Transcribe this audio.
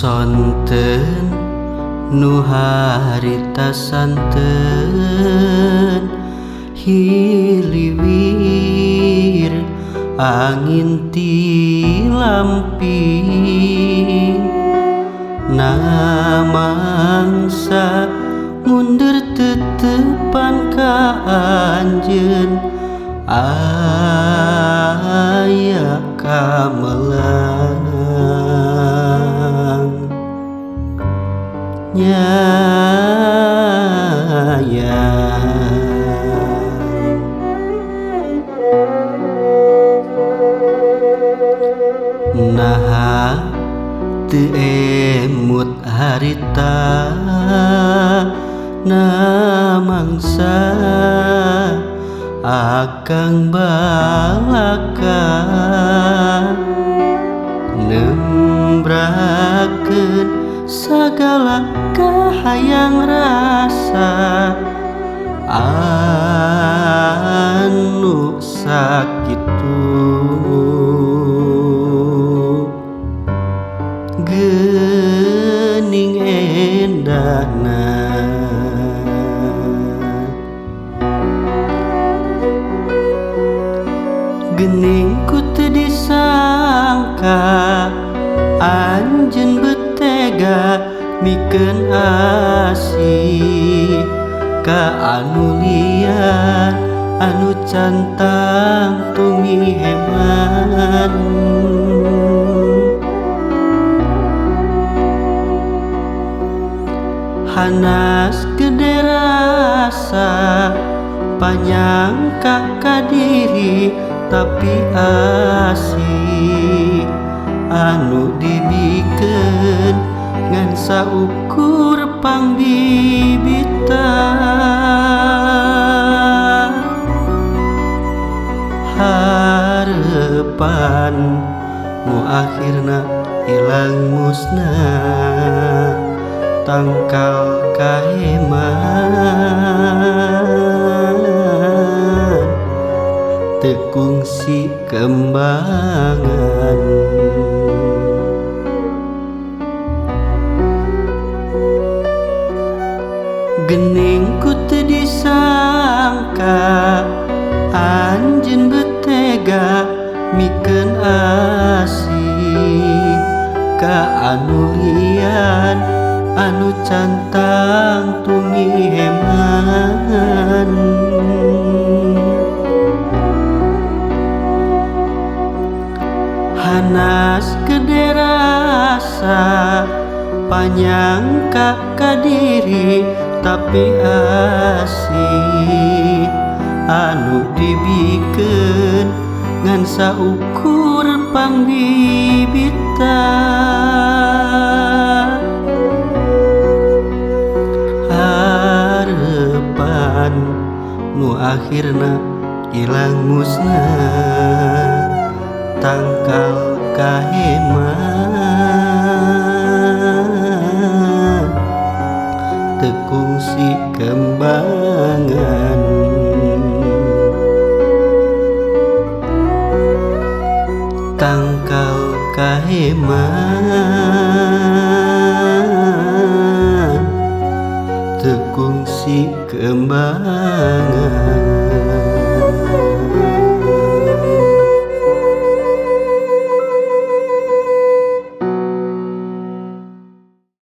Sonten nu harita santen hiliwir angin ti lamping namangsa mundur tetepan ka anjeun aya kamelang nyayang. Naha teu emut harita namangsa akang balaka nembrakeun sagala kahayang rasa anu sakitu geuning endahna. Geuning ku teu disangka anjeun betega mikeun asih ka anu lian anu cantang tumiheman. Hanas gede rasa panyangka ka diri tapi asih anu dibikeun ngan saukur pangbibita. Harepan nu akhirna ilang musnah tangkal kaheman teu kungsi kembangan. Geuning ku teu disangka anjeun betega mikeun asih ka anu lian anu cantang tumiheman. Hanas gede rasa panyangka ka diri tapi asih anu dibikeun ngan saukur pangbibita. Harepan nu akhirna ilang musnah tangkal kaheman teu kungsi kembangan. Tangkal kaheman teu kungsi kembangan.